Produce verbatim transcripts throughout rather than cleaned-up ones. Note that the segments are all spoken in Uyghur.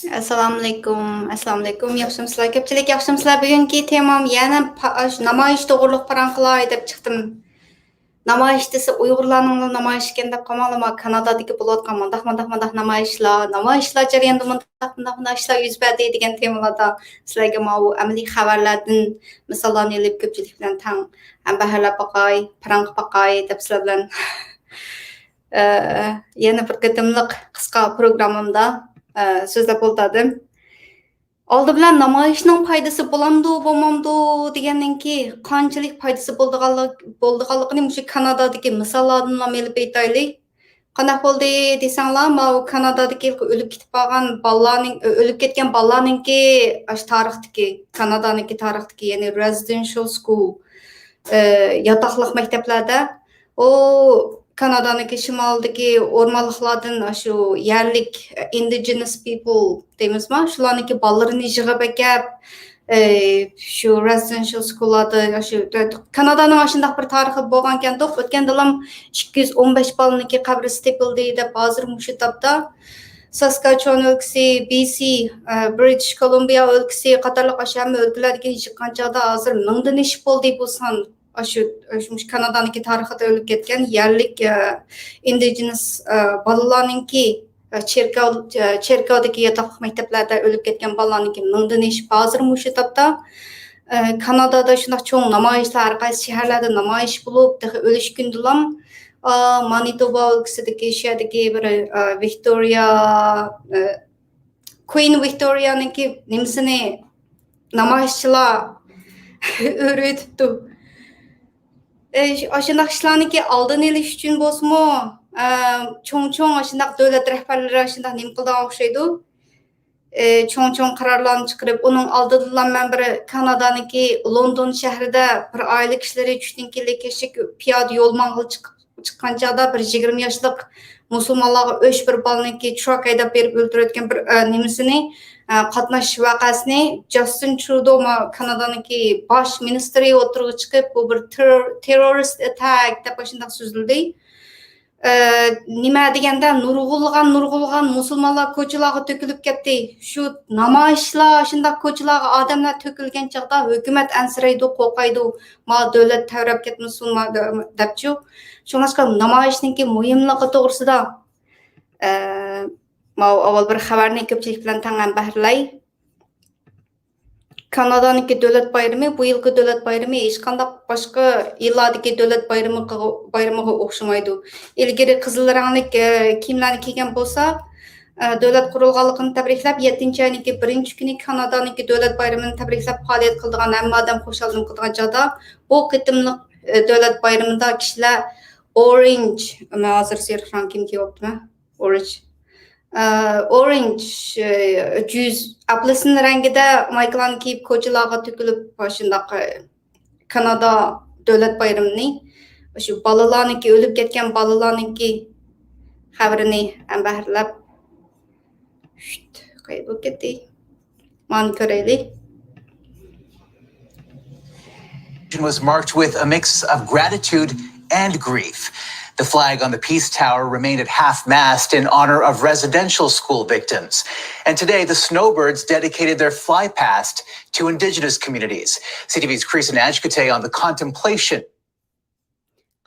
ئەسسالامۇئەلەيكۇم، ئەسسالامۇئەلەيكۇم. ياخشىمۇسىلەر؟ كۆپچىلىك ياخشىمۇسىلەر؟ بۈگۈنكى تېمام يەنە پا-، ئاش-، نامايىش توغرۇلۇق پاراڭ قىلاي دەپ چىقتىم. نامايىش دېسە ئۇيغۇرلارنىڭلا نامايىشى ئىكەن دەپ قالماڭلار، مانا كانادادىكى بولۇۋاتقان مۇنداق، مۇنداق، مۇنداق نامايىشلار، نامايىشلار جەريانىدا مۇنداق، مۇنداق، مۇنداق ئىشلار يۈز بەردى دېگەن تېمىلاردا سىلەرگە ماۋۇ ئەمەلىي خەۋەرلەردىن مىساللارنى ئېلىپ، كۆپچىلىك بىلەن تەڭ ھەمبەھىرلەپ باقاي، پاراڭ قىلىپ باقاي دەپ سىلەر بىلەن، ئە، يەنە بىر قېتىملىق قىسقا پروگراممامدا، ئە، سۆزلەپ ئولتۇردۇم. ئالدى بىلەن نامايىشنىڭ پايدىسى بولامدۇ، بولمامدۇ دېگەندىن كېيىن، قانچىلىك پايدىسى بولىدىغانلىق-، بولىدىغانلىقىنى مۇشۇ كانادادىكى مىساللاردىنلا ئېلىپ ئېيتايلى. قانداق بولدى دېسەڭلار، ماۋۇ كانادادىكى ئۆلۈپ كېتىپ قالغان بالىلارنىڭ، ئۆلۈپ كەتكەن بالىلارنىڭكى، ئاشۇ تارىختىكى، كانادانىڭكى تارىختىكى، يەنى residential school، ئە، ياتاقلىق مەكتەپلەردە ئۇ كانادانىڭكى شىمالىدىكى ئورمانلىقلاردىن ئاشۇ يەرلىك، ئە، indigenous people دەيمىزما، شۇلارنىڭكى بالىلىرىنى يىغىپ ئەكەپ، ئە، شۇ residential schoolلاردا، ئاشۇ كانادانىڭ ئاشۇنداق بىر تارىخى بولغانكەندۇق. ئۆتكەندىلام ئىككى يۈز ئون بەش بالىنىڭكى قەبرىسى تېپىلدى دەپ ھازىر مۇشۇ تاپتا ساسكاچوۋان ئۆلكىسى، بى سى، ئە، برىتىش كولومبىيە ئۆلكىسى قاتارلىق ئاشۇ ھەممە ئۆلكىلەردىكى يىغقان چاغدا ھازىر مىڭدىن ئېشىپ بولدى بۇ سان. ئاشۇ، ئاشۇ مۇشۇ كانادانىڭكى تارىخىدا ئۆلۈپ كەتكەن يەرلىك، ئە، indigenous، ئە، بالىلارنىڭكى، ئە، چېركاۋ، ئە، چېركاۋدىكى ياتاقلىق مەكتەپلەردە ئۆلۈپ كەتكەن بالىلارنىڭكى مىڭدىن ئېشىپ، ھازىر مۇشۇ تاپتا، ئە، كانادادا شۇنداق چوڭ نامايىشلار، ھەر قايسى شەھەرلەردە نامايىش بولۇپ، تېخى ئۆلۈشكۈندىلام، ئا، مانىتوبا ئۆلكىسىدىكى، شۇ يەردىكى بىر، ئا، ۋىكتورىيا، ئە، كۇين ۋىكتورىيانىڭكى نېمىسىنى نامايىشچىلار ئۆرۈۋېتىپتۇ. ئاشۇنداق ئىشلارنىڭكى ئالدىنى ئېلىش ئۈچۈن بولسىمۇ، ئە، چوڭ-چوڭ ئاشۇنداق دۆلەت رەھبەرلىرى ئاشۇنداق نېمە قىلىدىغان ئوخشايدۇ. ئە، چوڭ-چوڭ قارارلارنى چىقىرىپ، ئۇنىڭ ئالدىدىلا مەن بىر كانادانىڭكى لوندون شەھىرىدە بىر ئائىلە كىشىلىرى چۈشتىن كېيىن كەچلىك پىيادە يول ماڭغىلى چىقىپ، چىققان چاغدا بىر يىگىرمە ياشلىق مۇسۇلمانلارغا ئۆچ بىر بالىنىڭكى تراك ھەيدەپ بېرىپ ئۆلتۈرۈۋەتكەن بىر، ئە، نېمىسىنى، ئە، قاتناش ۋەقەسىنى جاستىن ترۇدو، ما-، كانادانىڭكى باش مىنىستىرى ئوتتۇرىغا چىقىپ، بۇ بىر تېررور-، تېررورىست ئەتەك دەپ ئاشۇنداق سۆزلىدى. ئە، نېمە دېگەندە، نۇرغۇنلىغان، نۇرغۇنلىغان مۇسۇلمانلار كوچىلارغا تۆكۈلۈپ كەتتى. شۇ نامايىشلار، شۇنداق كوچىلارغا ئادەملەر تۆكۈلگەن چاغدا ھۆكۈمەت ئەنسىرەيدۇ، قورقايدۇ. ما دۆلەت تەۋرەپ كەتمىسۇن، ما دۆ-، دەپچۇ. شۇڭلاشقا نامايىشنىڭكى مۇھىملىقى توغرىسىدا، ئە، ماۋۇ ئاۋۋال بىر خەۋەرنى كۆپچىلىك بىلەن تەڭ ھەمبەھىرلەي. كانادانىڭكى دۆلەت بايرىمى، بۇ يىلقى دۆلەت بايرىمى ھېچقانداق باشقا يىللاردىكى دۆلەت بايرىمىغا، بايرىمىغا ئوخشىمايدۇ. ئىلگىرى قىزىل رەڭلىك، ئە، كىيىملەرنى كىيگەن بولسا، ئە، دۆلەت قۇرۇلغانلىقىنى تەبرىكلەپ، يەتتىنچى ئاينىڭكى بىرىنچى كۈنى كانادانىڭكى دۆلەت بايرىمىنى تەبرىكلەپ پائالىيەت قىلىدىغان ھەممە ئادەم خۇشاللىق قىلىدىغان چاغدا، بۇ قېتىملىق، ئە، دۆلەت بايرىمىدا كىشىلەر ئورېنج، مەن ھازىر سېرىق رەڭ كىيىم كىيىۋاپتىمەن. ئورېنج. ئە، ئورېنج، ئە، جۈز، ئاپېلسىن رەڭگىدە مايكىلارنى كىيىپ، كوچىلارغا تۆكۈلۈپ، شۇنداق، ئە، كانادا دۆلەت بايرىمىنى، شۇ بالىلارنىڭكى، ئۆلۈپ كەتكەن بالىلارنىڭكى خەۋىرىنى ھەمبەھىرلەپ، شۈت، قايدا بولۇپ كەتتى؟ مانا كۆرەيلى. Was marked with a mix of gratitude and grief. The flag on the Peace Tower remained at half mast in honor of residential school victims. And today, the Snowbirds dedicated their fly past to Indigenous communities. C T V's Kristen Ajkute on the contemplation.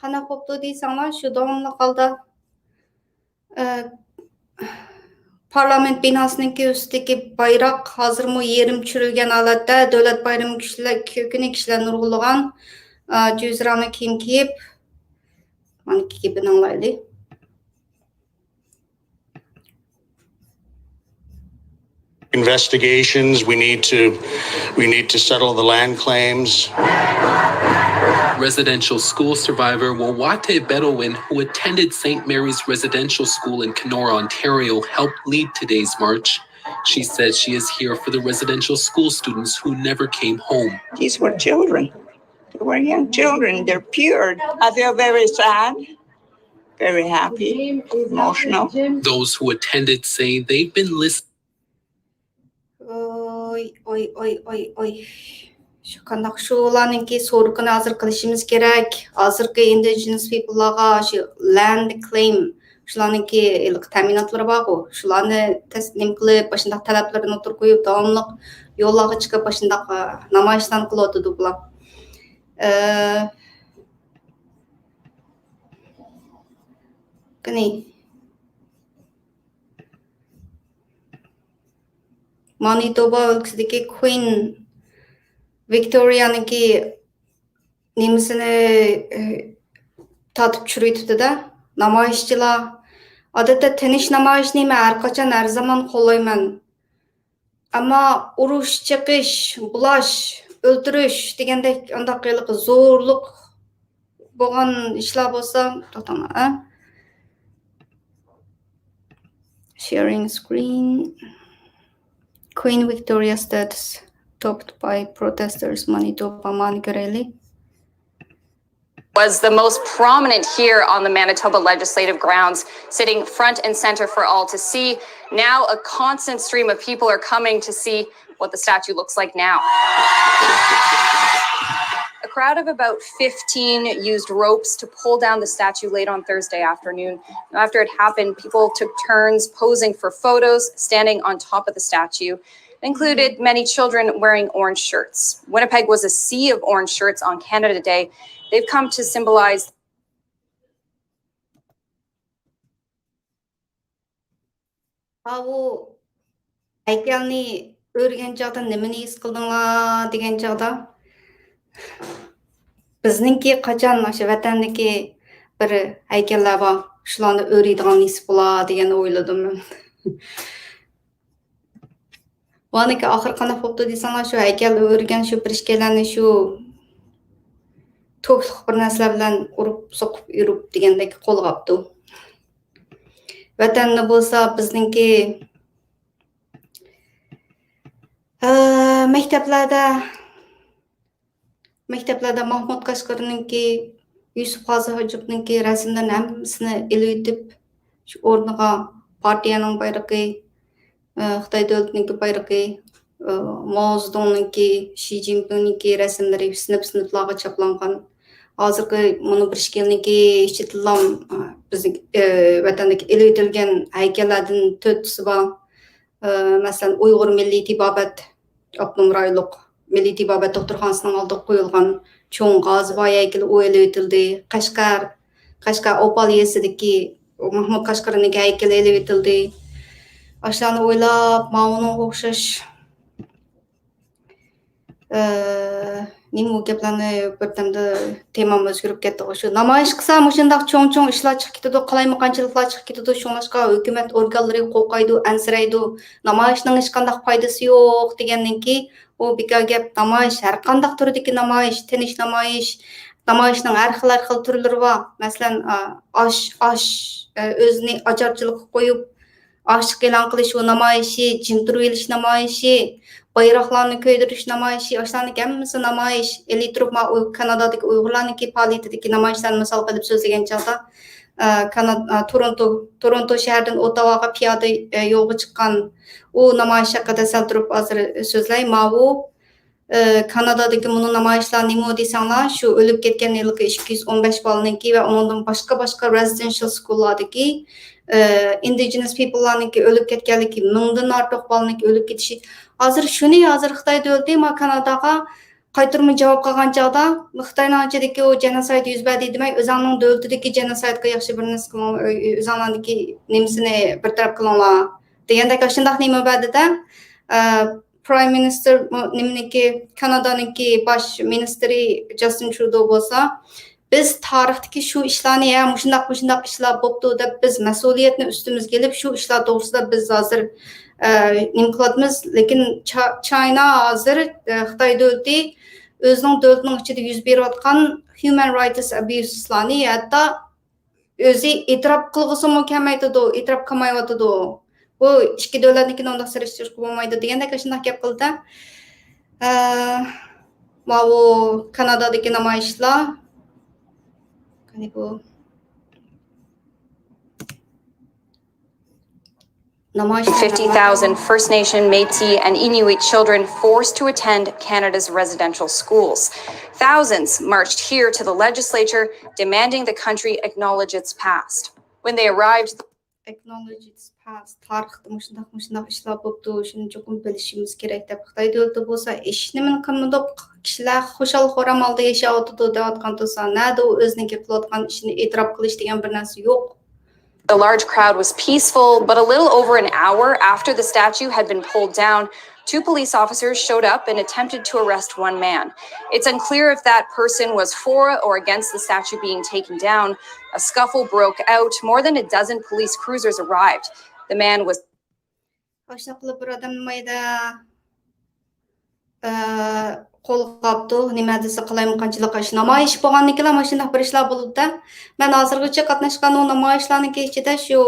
قانداق بوپتۇ دېسەڭلار، شۇ داۋاملىق ھالدا، ئە، پارلامېنت بىناسىنىڭكى ئۈستىدىكى بايراق ھازىرمۇ يېرىم چۈشۈرۈلگەن ھالەتتە، دۆلەت بايرىمى كۈشلە-، كۈنى كىشىلەر نۇرغۇنلىغان، ئە، جۈز رەڭلىك كىيىم كىيىپ، مانا كىيىپ ئاڭلايلى. Investigations, we need to, we need to settle the land claims. Residential school survivor Wawate Bedouin, who attended Saint Mary's Residential School in Kenora, Ontario, helped lead today's march. She says she is here for the residential school students who never came home. These were children. They were young children. They're pure. I feel very sad, very happy, emotional. Those who attended say they've been listening. ئوي، ئوي، ئوي، ئوي، ئوي. شۇ قانداق، شۇلارنىڭكى سورىقىنى ھازىر قىلىشىمىز كېرەك. ھازىرقى ئىندىجېنس پىپللارغا شۇ لاند كلېيم، شۇلارنىڭكى ھېلىقى تەمىناتلىرى بارغۇ، شۇلارنى تەس-، نېمە قىلىپ، ئاشۇنداق تەلەپلىرىنى ئوتتۇرىغا قويۇپ، داۋاملىق يوللارغا چىقىپ، ئاشۇنداق، ئە، نامايىشلارنى قىلىۋاتىدۇ بۇلار. ئە، قېنى، مانىتوبا ئۆلكىسىدىكى كۇئىن ۋىكتورىيانىڭكى نېمىسىنى، ئى، تارتىپ چۈشۈرۈۋېتىپتۇ-دە، نامايىشچىلار. ئادەتتە تىنچ نامايىشنى مەن ھەر قاچان، ھەر زامان قوللايمەن. ئەمما ئۇرۇش، چېقىش، بۇلاش، ئۆلتۈرۈش دېگەندەك ئانداق ھېلىقى زورلۇق بولغان ئىشلار بولسا، توختاڭلار، ئە؟ Sharing screen. Queen Victoria status topped by protesters, Manitoba. مانى كۆرەيلى. Was the most prominent here on the Manitoba legislative grounds, sitting front and center for all to see. Now a constant stream of people are coming to see what the statue looks like now. A crowd of about fifteen used ropes to pull down the statue late on Thursday afternoon. After it happened, people took turns posing for photos, standing on top of the statue. Included many children wearing orange shirts. Winnipeg was a sea of orange shirts on Canada Day. They've come to symbolize. ئاۋۇ ھەيكەلنى ئۆرۈگەن چاغدا نېمىنى ھېس قىلدىڭلار دېگەن چاغدا، بىزنىڭكى قاچان ئاشۇ ۋەتەندىكى بىر ھەيكەللەر بار، شۇلارنى ئۆرۈيدىغان نېسىپ بولا دېگەننى ئويلىدىم مەن. ۋانىكى ئاخىر قانداق بوپتۇ دېسەڭلار، شۇ ھەيكەل ئۆرۈگەن شۇ بىر ئىككىيلەننى شۇ توكلۇق بىر نەرسىلەر بىلەن ئۇرۇپ، سوقۇپ، ئۇرۇپ دېگەندەك قولغاپتۇ. ۋەتەندە بولسا بىزنىڭكى، ئە، مەكتەپلەردە، مەكتەپلەردە ماھمۇد قەشقىرىنىڭكى، يۈسۈپ قازى ھاجىپنىڭكى رەسىملىرىنى ھەممىسىنى ئېلىۋېتىپ، شۇ ئورنىغا پارتىيەنىڭ بايرىقى، ئە، خىتاي دۆلىتىنىڭكى بايرىقى، ئە، ماۋزېدۇڭنىڭكى، شى جىنپىڭنىڭكى رەسىملىرى سىنىپ-سىنىپلارغا چاپلانغان. ھازىرقى مۇنۇ بىر ئىككى يىلنىڭكى ئىچىدىلا، ئە، بىزنىڭ، ئە، ۋەتەندىكى ئېلىۋېتىلگەن ھەيكەللەردىن تۆتىسى بار. ئە، مەسىلەن، ئۇيغۇر مىللىي تېبابەت ئاپتونوم رايونلۇق مىللىي تېبابەت دوختۇرخانىسىنىڭ ئالدىغا قويۇلغان چوڭ غازىباي ھەيكىلى ئۇ ئېلىۋېتىلدى. قەشقەر، قەشقەر ئوپال يېزىسىدىكى مەھمۇد قەشقىرىنىڭكى ھەيكىلى ئېلىۋېتىلدى. ئاشۇلارنى ئويلاپ، ماۋۇنىڭغا ئوخشاش، ئە، نېمە ئۇ گەپلەرنى بىردەمدە تېمام ئۆزگىرىپ كەتتىغۇ. شۇ نامايىش قىلسا مۇشۇنداق چوڭ-چوڭ ئىشلار چىقىپ كېتىدۇ، قالايمىقانچىلىقلار چىقىپ كېتىدۇ. شۇڭلاشقا ھۆكۈمەت ئورگانلىرى قورقايدۇ، ئەنسىرەيدۇ. نامايىشنىڭ ھېچقانداق پايدىسى يوق دېگەندىن كېيىن، ئۇ بىكار گەپ. نامايىش، ھەرقانداق تۈردىكى نامايىش، تىنچ نامايىش، نامايىشنىڭ ھەر خىل، ھەر خىل تۈرلىرى بار. مەسىلەن، ئا، ئاش، ئاش، ئە، ئۆزىنى ئاچارچىلىققا قويۇپ، ئاچلىق ئېلان قىلىش، ئۇ نامايىشى، جىم تۇرۇۋېلىش نامايىشى، بايراقلارنى كۆيدۈرۈش نامايىشى، ئاشۇلارنىڭكى ھەممىسى نامايىش. ئېلى تۇرۇپ، ما-، ئۇ كانادادىكى ئۇيغۇرلارنىڭكى پائالىيىتىدىكى نامايىشلارنى مىسال قىلىپ سۆزلىگەن چاغدا، ئە، كانا-، ئە، تورونتو، تورونتو شەھىرىدىن ئوتاۋاغا پىيادە، ئە، يولغا چىققان ئۇ نامايىش ھەققىدە سەل تۇرۇپ ھازىر سۆزلەي. ماۋۇ ئى، كانادادىكى مۇنۇ نامايىشلار نېمە دېسەڭلار، شۇ ئۆلۈپ كەتكەن ھېلىقى ئىككى يۈز ئون بەش بالىنىڭكى ۋە ئۇنىڭدىن باشقا، باشقا رېزىدېنشال سكۇللاردىكى، ئى، ئىندىجېنس پىپللارنىڭكى ئۆلۈپ كەتكەنلىكى، مىڭدىن ئارتۇق بالىنىڭكى ئۆلۈپ كېتىشى. ھازىر شۇنى، ھازىر خىتاي دۆلىتى ما كاناداغا قايتۇرما جاۋاب قىلغان چاغدا، خىتاينىڭ ئىچىدىكى ئۇ جېنوسايد يۈز بەردى دېمەي، ئۆزۈڭنىڭ دۆلىتىدىكى جېنوسايدقا ياخشى بىر نەرسە قىلىڭ، ئۆ-، ئۆزۈڭلارنىڭكى نېمىسىنى بىر تەرەپ قىلىڭلار دېگەندەك ئاشۇنداق نېمە بەردى-دە. ئى، پرايم مىنىستىر مۇ-، نېمىنىڭكى، كانادانىڭكى باش مىنىستىرى جاستىن ترۇدو بولسا، بىز تارىختىكى شۇ ئىشلارنى، ھە، مۇشۇنداق، مۇشۇنداق ئىشلار بوپتۇ دەپ، بىز مەسئۇلىيەتنى ئۈستىمىزگە ئېلىپ، شۇ ئىشلار توغرىسىدا بىز ھازىر، ئە، نېمە قىلىۋاتىمىز. لېكىن چا-، چاينا ھازىر، ئە، خىتاي دۆلىتى ئۆزىنىڭ دۆلىتىنىڭ ئىچىدە يۈز بېرىۋاتقان ھيۇمەن رايتس ئەبيۇزلارنى ھەتتا ئۆزى ئېتىراپ قىلغۇسىمۇ كەلمەيتىدۇ، ئېتىراپ قىلمايۋاتىدۇ. بۇ ئىككى دۆلەتنىڭكىنى ئۇنداق سېلىشتۇرۇشقا بولمايدۇ دېگەندەك ئاشۇنداق گەپ قىلدى. ئە، ماۋۇ كانادادىكى نامايىشلار. قېنى بۇ نامايىشلار fifty thousand First Nation, Métis, and Inuit children forced to attend Canada's residential schools. Thousands marched here to the legislature, demanding the country acknowledge its past. When they arrived, acknowledge its past. تارىختا مۇشۇنداق، مۇشۇنداق ئىشلار بوپتۇ، شۇنى چوقۇم بىلىشىمىز كېرەك دەپ خىتاي دۆلىتى بولسا ھېچنېمىنى قىلمىدۇق. كىشىلەر خۇشال خۇرام ھالدا ياشاۋاتىدۇ دەۋاتقان تۇرسا، نەدە ئۇ ئۆزىنىڭكى قىلىۋاتقان ئىشىنى ئېتىراپ قىلىش دېگەن بىر نەرسە يوق. The large crowd was peaceful, but a little over an hour after the statue had been pulled down, two police officers showed up and attempted to arrest one man. It's unclear if that person was for or against the statue being taken down. A scuffle broke out. More than a dozen police cruisers arrived. The man was ئاشۇنداق قىلىپ بىر ئادەم نېمە ئىدى، ئە، قولغا قاپتۇ، نېمە دېسە قالايمىقانچىلىق ئىش، نامايىش بولغاندىن كېيىنلا ماشۇنداق بىر ئىشلار بولىدۇ-دە. مەن ھازىرغىچە قاتناشقان ئۇ نامايىشلارنىڭكى ئىچىدە شۇ،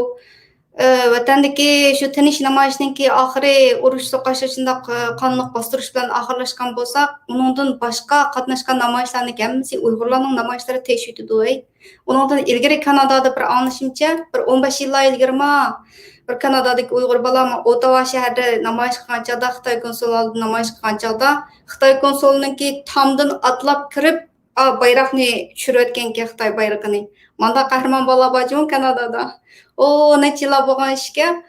ئە، ۋەتەندىكى شۇ تىنچ نامايىشنىڭكى ئاخىرى ئۇرۇش سوقۇش شۇنداق، ئە، قانلىق باستۇرۇش بىلەن ئاخىرلاشقان بولسا، ئۇنىڭدىن باشقا قاتناشقان نامايىشلارنىڭكى ھەممىسى ئۇيغۇرلارنىڭ نامايىشلىرى تېشىۋېتىدۇ، ھەي. ئۇنىڭدىن ئىلگىرى كانادادا بىر ئاڭلىشىمچە، بىر ئون بەش يىللار ئىلگىرىما، بىر كانادادىكى ئۇيغۇر بالام ئوتاۋا شەھىرىدە نامايىش قىلغان چاغدا، خىتاي كونسۇل ئالدىدا نامايىش قىلغان چاغدا، خىتاي كونسۇلىنىڭكى تامدىن ئاتلاپ كىرىپ، ئا، بايراقنى چۈشۈرۈۋەتكەنكەن، خىتاي بايرىقىنى. مانداق قەھرىمان بالىلار بار جۇمۇ كانادادا. ئۇ نەچچە يىللار بولغان ئىشكەن.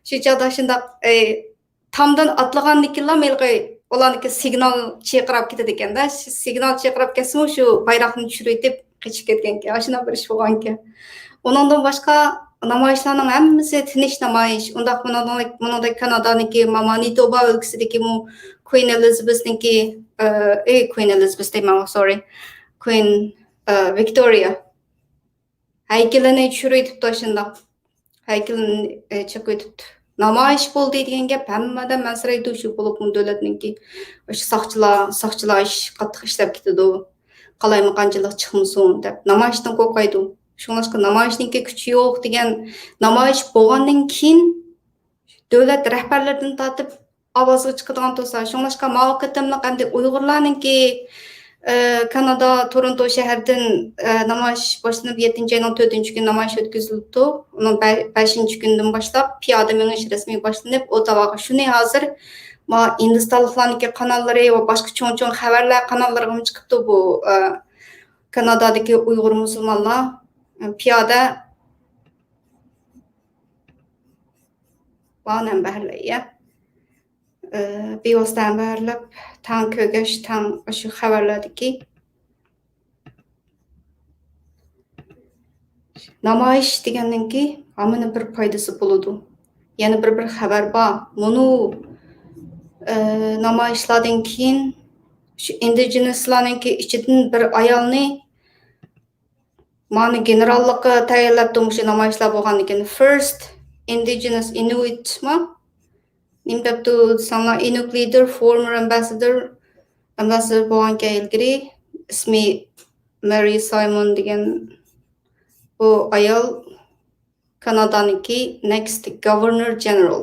شۇ چاغدا شۇنداق، ئەي، تامدىن ئاتلىغاندىكىنلا ھېلىقى ئۇلارنىڭكى سىگنال چىرقىراپ كېتىدىكەن-دە. سىگنال چىرقىراپ كەتسىمۇ شۇ بايراقنى چۈشۈرۈۋېتىپ قېچىپ كەتكەنكەن. ئاشۇنداق بىر ئىش بولغانىكەن. ئۇنىڭدىن باشقا نامايىشلارنىڭ ھەممىسى تىنچ نامايىش. ئۇنداق مۇنىڭدەك، مۇنىڭدەك كانادانىڭكى مانىتوبا ئۆلكىسىدىكىمۇ كۇين ئېلىزابېسنىڭكى، ئى، ئى، كۇين ئېلىزابېس دەيمەن، سورى. كۇين، ئى، ۋىكتورىيا. ھەيكىلىنى چۈشۈرۈۋېتىپتۇ ئاشۇنداق. ھەيكىلىنى، ئى، چېقىۋېتىپتۇ. نامايىش بولدى دېگەن گەپ، ھەممە ئادەم ئەنسىرەيدۇ شۇ، بولۇپمۇ دۆلەتنىڭكى ئاشۇ ساقچىلار، ساقچىلار ئىش قاتتىق ئىشلەپ كېتىدۇ. قالايمىقانچىلىق چىقمىسۇن دەپ نامايىشتىن قورقايدۇ. شۇڭلاشقا نامايىشنىڭكى كۈچى يوق دېگەن، نامايىش بولغاندىن كېيىن دۆلەت رەھبەرلىرىدىن تارتىپ ئاۋازغا چىقىدىغان تۇرسا، شۇڭلاشقا ماۋۇ قېتىملىق ئەمدى ئۇيغۇرلارنىڭكى، ئە، كانادا، تورونتو شەھىرىدىن، ئە، نامايىش باشلىنىپ، يەتتىنچى ئاينىڭ تۆتىنچى كۈنى نامايىش ئۆتكۈزۈلۈپتۇ. ئۇنىڭ بە-، بەشىنچى كۈنىدىن باشلاپ پىيادە مېڭىش رەسمىي باشلىنىپ، ئوتاۋاغا شۇنى ھازىر ما ھىندىستانلىقلارنىڭكى قاناللىرى ۋە باشقا چوڭ-چوڭ خەۋەرلەر قاناللىرىغىمۇ چىقىپتۇ بۇ، ئە، كانادادىكى ئۇيغۇر مۇسۇلمانلار، ئە، پىيادە بارنى ھەمبەھىرلەي، يا. ئى، بىۋاسىتە ھەمبەھىرلەپ، تەڭ كۆرگەچ، تەڭ ئاشۇ خەۋەرلەردىكى نامايىش دېگەننىڭكى ھامىنى بىر پايدىسى بولىدۇ. يەنە بىر، بىر خەۋەر بار. مۇنۇ، ئى، نامايىشلاردىن كېيىن شۇ ئىندىجېنىسلارنىڭكى ئىچىدىن بىر ئايالنى مانا گېنېراللىققا تەيىنلەپتۇ مۇشۇ نامايىشلار بولغاندىكىن. First Indigenous Inuit ما؟ نېمە دەپتۇ دېسەڭلار، Inuk leader, former ambassador، ambassador بولغانكەن ئىلگىرى، ئىسمى مارى سايمون دېگەن بۇ ئايال. كانادانىڭكى next Governor General.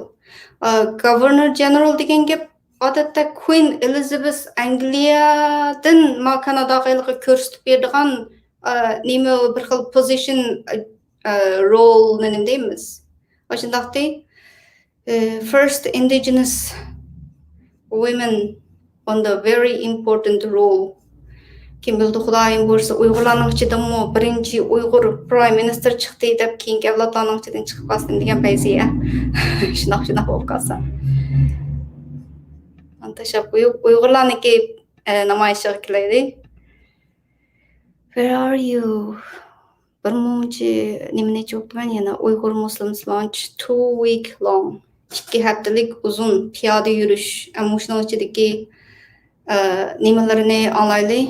ئا، Governor General دېگەن گەپ، ئادەتتە، كۇين ئېلىزابېس ئەنگلىيەدىن ما كاناداغا ھېلىقى كۆرسىتىپ بېرىدىغان، ئا، نېمە، بىر خىل پوزىشن، ئا، رول نېمە دەيمىز؟ ئاشۇنداقتى. ئى، first indigenous women on the very important role. كىم بىلىدۇ، خۇدايىم بۇيرۇسا، ئۇيغۇرلارنىڭ ئىچىدىنمۇ بىرىنچى ئۇيغۇر پرايم مىنىستېر چىقتى دەپ، كېيىنكى ئەۋلادلارنىڭ ئىچىدىن چىقىپ قالسۇن دېگەن پەيزىيە. شۇنداق، شۇنداق بولۇپ قالسا. ئاندىن تاشلاپ قويۇپ، ئۇيغۇرلارنىڭكى، ئە، نامايىشىغا كېلەيلى. Where are you? بىر مۇنچە نېمىنى ئېچىۋاپتىمەن يەنە، Uyghur Muslims launch two week long، ئىككى ھەپتىلىك ئۇزۇن پىيادە يۈرۈش، ئە، مۇشۇنىڭ ئىچىدىكى، ئە، نېمىلىرىنى ئاڭلايلى،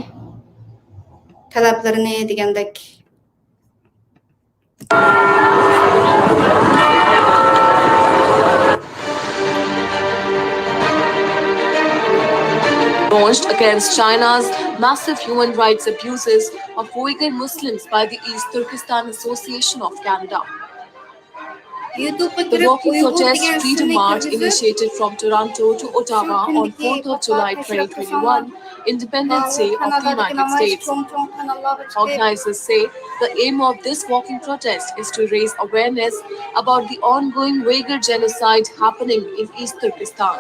تەلەپلىرىنى دېگەندەك. Launched against China's massive human rights abuses of Uyghur Muslims by the East Turkestan Association of Canada. The Walking Protest Freedom March, initiated from Toronto to Ottawa on fourth of July twenty twenty-one, Independence Day of the United States. Organizers say the aim of this walking protest is to raise awareness about the ongoing Uyghur genocide happening in East Turkestan.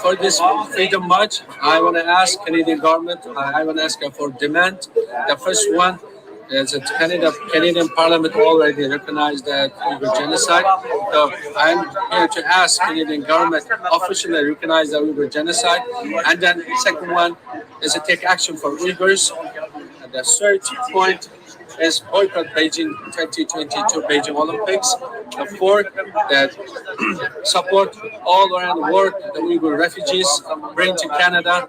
For this Freedom March, I want to ask Canadian government, I want to ask for demand. The first one, As a Canada, Canadian Parliament already recognized that Uyghur genocide. So I'm here to ask Canadian government officially recognize the Uyghur genocide. And then second one is to take action for Uyghurs. And the third point is boycott Beijing twenty twenty-two Beijing Olympics. The fourth, that support all around the world the Uyghur refugees bring to Canada.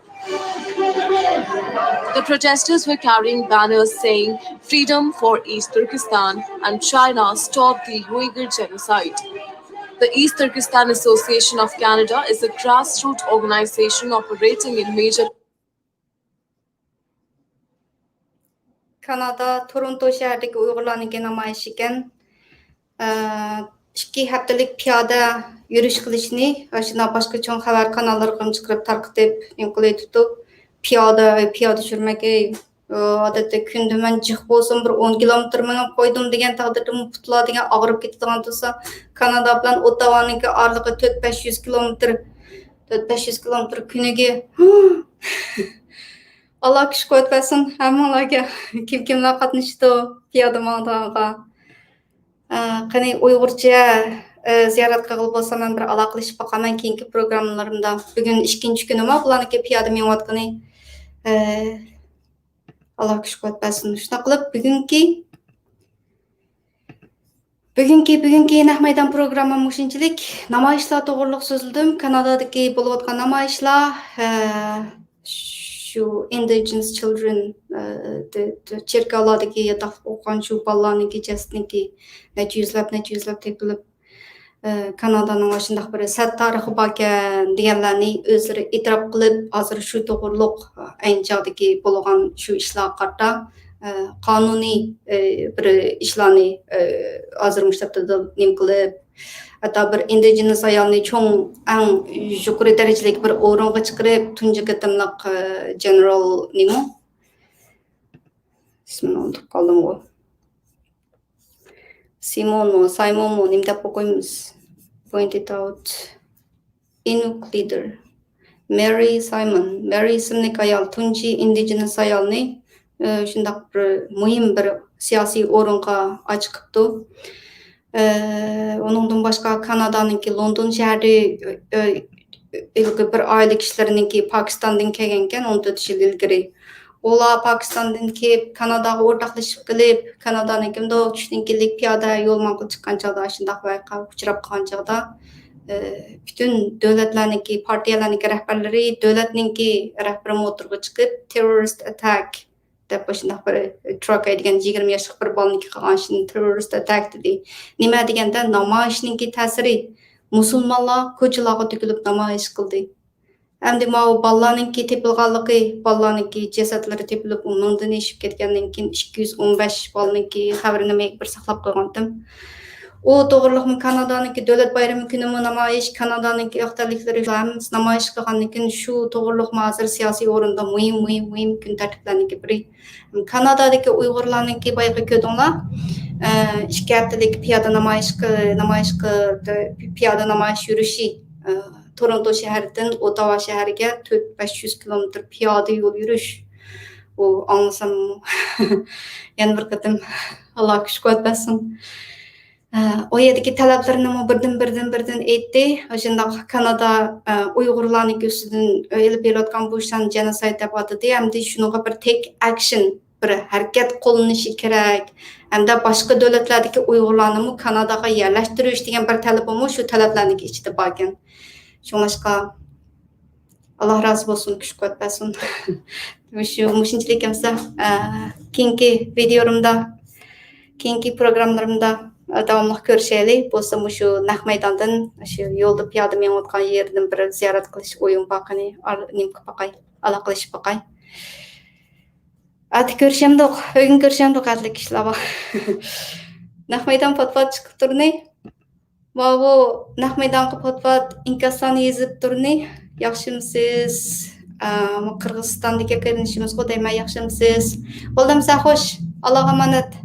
The protesters were carrying banners saying "Freedom for East Turkestan" and "China, stop the Uyghur genocide." The East Turkestan Association of Canada is a grassroots organization operating in major كانادا تورونتو شەھىرىدىكى ئۇيغۇرلارنىڭكى نامايىشى ئىكەن. ئىككى ھەپتىلىك پىيادە يۈرۈش قىلىشنى ئاشۇنداق باشقا چوڭ خەۋەر قاناللىرىغىمۇ چىقىرىپ تارقىتىپ نېمە قىلىۋېتىپتۇ. پىيادە، پىيادە يۈرمەك، ئادەتتە كۈندە مەن جىق بولسىمۇ بىر ئون كىلومېتىر مېڭىپ قويدۇم دېگەن تەقدىردىمۇ پۇتلار دېگەن ئاغرىپ كېتىدىغان تۇرسا، كانادا بىلەن ئوتتاۋانىڭكى ئارىلىقى تۆت بەش يۈز كىلومېتىر، تۆت بەش يۈز كىلومېتىر كۈنىگە. ئاللا كۈچ قۇۋۋەت بەرسۇن ھەممىڭلارگە، كىم كىملەر قاتنىشىدۇ پىيادە ماڭىدىغانغا. قېنى ئۇيغۇرچە زىيارەت قىلغىلى بولسا مەن بىر ئالاقىلىشىپ باقارمەن كېيىنكى پروگراممىلىرىمدا. بۈگۈن ئىككىنچى كۈنىما بۇلارنىڭكى پىيادە مېڭىۋاتقىنى. ئاللا كۈچ قۇۋۋەت بەرسۇن. شۇنداق قىلىپ بۈگۈنكى بۈگۈنكى بۈگۈنكى نەق مەيدان پروگراممام مۇشۇنچىلىك. نامايىشلار توغرۇلۇق سۆزلىدىم. كانادادىكى بولۇۋاتقان نامايىشلار، شۇ Indigenous Children، چېركاۋلاردىكى ياتاقلىقتا ئوقۇغان شۇ بالىلارنىڭكى جەسىتىنىڭكى نەچچە يۈزلەپ نەچچە يۈزلەپ تېپىلىپ، كانادانىڭ ئاشۇنداق بىر سەت تارىخى باركەن دېگەنلەرنى ئۆزلىرى ئېتىراپ قىلىپ، ھازىر شۇ توغرۇلۇق ئەينى چاغدىكى بولغان شۇ ئىشلارغا قارىتا قانۇنىي بىر ئىشلارنى ھازىر مۇشۇ ھەپتىدە نېمە قىلىپ، ھەتتا بىر ئىندىجېنىس ئايالنى چوڭ، ئەڭ يۇقىرى دەرىجىلىك بىر ئورۇنغا چىقىرىپ، تۇنجى قېتىملىق جېنېرال نېمە؟ ئىسمىنى ئۇنتۇپ قالدىمغۇ. سىمونمۇ، سايمونمۇ، نېمە دەپ ئوقۇيمىز؟ Pointed out. Inuk leader. مېرى سايمون. مېرى ئىسىملىك ئايال، تۇنجى ئىندىجېنىس ئايالنى، ئى، شۇنداق بىر مۇھىم بىر سىياسىي ئورۇنغا ئاچىقىپتۇ. ئى، ئۇنىڭدىن باشقا كانادانىڭكى لوندون شەھىرى، ئى، ئى، ھېلىقى بىر ئائىلە كىشىلىرىنىڭكى پاكىستاندىن كەلگەنكەن ئون تۆت يىل ئىلگىرى. ئۇلار پاكىستاندىن كېلىپ، كاناداغا ئورتاقلىشىپ قېلىپ، كانادانىڭكى مۇنداق چۈشتىن كېيىنلىك پىيادە يول ماڭغىلى چىققان چاغدا ئاشۇنداق ۋەقەگە ئۇچراپ قالغان چاغدا، ئى، پۈتۈن دۆلەتلەرنىڭكى، پارتىيەلەرنىڭكى رەھبەرلىرى، دۆلەتنىڭكى رەھبىرىمۇ ئوتتۇرىغا چىقىپ، تېررورىست ئەتاك دەپ ئاشۇنداق بىر تراكەي دېگەن يىگىرمە ياشلىق بىر بالىنىڭكى قىلغان ئىشىنى تېررورىست ئەتاك دېدى. نېمە دېگەندە، نامايىشنىڭكى تەسىرى، مۇسۇلمانلار كوچىلارغا تۆكۈلۈپ نامايىش قىلدى. ئەمدى ماۋۇ بالىلارنىڭكى تېپىلغانلىقى، بالىلارنىڭكى جەسەتلىرى تېپىلىپ، ئۇ مىڭدىن ئېشىپ كەتكەندىن كېيىن، ئىككى يۈز ئون بەش بالىنىڭكى خەۋىرىنى مەن بىر ساقلاپ قويغانتىم. ئۇ توغرۇلۇقمۇ كانادانىڭكى دۆلەت بايرىمى كۈنىمۇ نامايىش، كانادانىڭكى ئاق تەنلىكلىرى ھەممىسى نامايىش قىلغاندىن كېيىن، شۇ توغرۇلۇقمۇ ھازىر سىياسىي ئورۇندا مۇھىم، مۇھىم، مۇھىم كۈن تەرتىپلەرنىڭكى بىرى. كانادادىكى ئۇيغۇرلارنىڭكى بايىقى كۆردۈڭلار، ئىككى ھەپتىلىك پىيادە نامايىش، نامايىش، پىيادە نامايىش يۈرۈشى، تورونتو شەھىرىدىن ئوتاۋا شەھىرىگە تۆت بەش يۈز كىلومېتىر پىيادە يول يۈرۈش. ئۇ ئاڭلىسام يەنە بىر قېتىم ئاللا كۈچ قۇۋۋەت بەرسۇن. ئۇ يەردىكى تەلەپلىرىنىمۇ بىردىن، بىردىن، بىردىن ئېيتتى. شۇنداق كانادا، ئۇيغۇرلارنىڭكى ئۈستىدىن ئېلىپ بېرىلىۋاتقان بۇ ئىشلارنى جېنوسايد دەپ ئاتىدى. ئەمدى شۇنىڭغا بىر تېك ئەكشن، بىر ھەرىكەت قوللىنىشى كېرەك. ھەمدە باشقا دۆلەتلەردىكى ئۇيغۇرلارنىمۇ كاناداغا يەرلەشتۈرۈش دېگەن بىر تەلىپىمۇ شۇ تەلەپلەرنىڭكى ئىچىدە باركەن. شۇڭلاشقا، ئاللا رازى بولسۇن، كۈچ قۇۋۋەت بەرسۇن. مۇشۇ، مۇشۇنچىلىك ئەمسە، ئە، كېيىنكى ۋىدىيولىرىمدا، كېيىنكى پروگراممىلىرىمدا، ئە، داۋاملىق كۆرۈشەيلى. بولسا مۇشۇ نەق مەيداندىن، شۇ يولدا پىيادە مېڭىۋاتقان يېرىدىن بىر زىيارەت قىلىش ئويۇم بار. قېنى، ئار-، نېمە قىلىپ باقاي، ئالاقىلىشىپ باقاي. ئەتە كۆرۈشەمدۇق، بۈگۈن كۆرۈشەمدۇق، ئەتىلىك ئىشلار بار. نەق مەيدان پات-پات چىقىپ تۇرنى. ماۋۇ نەق مەيدانغا پات-پات ئىنكاسلارنى يېزىپ تۇرنى. ياخشىمسىز؟ ئە، قىرغىزىستاندىكى قېرىندىشىمىزغۇ دەيمەن، ياخشىمسىز؟ بولدى ئەمسە، خوش، ئاللاغا ئامانەت.